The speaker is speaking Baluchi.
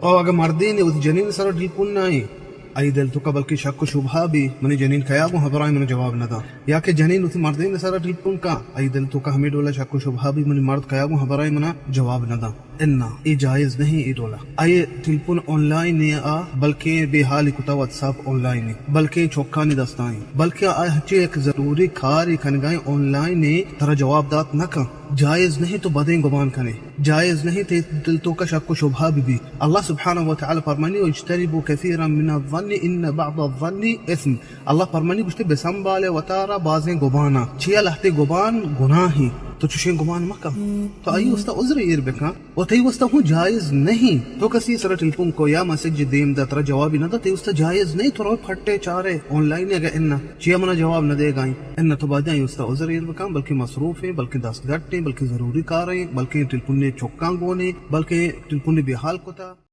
او اگہ مردینے وتی جنین سرا ٹیلیفون نائیں، آئی دل توکا بلکیں شک و شبہہ بی، منی جنین کیا گوں ہبرائیں، منا جواب نداں۔ یا کہ جنین وتی مردین سرا ٹیلیفون کاں، آئی دل توکا ہمے ڈولا شک و شبہہ بی، منی مرد کیا گوں ہبرائیں، منا جواب نداں۔ اناں، اے جائز نہیں اے ڈولا۔ آئی ٹیلیفون آن لائن نے آ، بلکیں بے حالی کتا، واتساپ آن لائن نے، بلکیں چکانی دستائیں، بلکیں آ ہچی یک ضروری کاری کنگائیں آن لائن نے، ترا جواب دات نہ کن۔ جائز نہیں تو بدیں گمان کنے۔ جائز نہیں تے دل توکا شک و شبہہ بہ بی۔ اللہ سبحانہ و تعالی فرمانی، "واجتنبوا كثيرا من الظن إن بعض الظن إثم۔" اللہ فرمانی گوشتے، بہ سنبھالے وتارا بازیں گماناں۔ چیا لہتے گمان گناہیں۔ تو چشیں گمان مکن۔ تو آئی واسطہ عذر ایر بکن۔ و تئی واسطہ ہوں جائز نہیں۔ تو کسی سرا ٹیلیفون کو یا میسج دیم دا ترا جوابی نہ دا، تئی واسطہ جائز نہیں۔ تو رو پھٹے چارے آن لائن اگہ اناں۔ چیا منا جواب نہ دے گائیں۔ اناں تو باید آئی واسطہ عذر ایر بکن، بلکہ مصروف ہیں، بلکہ دستگٹ ہیں، بلکہ ضروری کار ہیں، بلکہ ٹیلیفون نے چکاں گونے، بلکہ ٹیلیفون نے بے حال کتا۔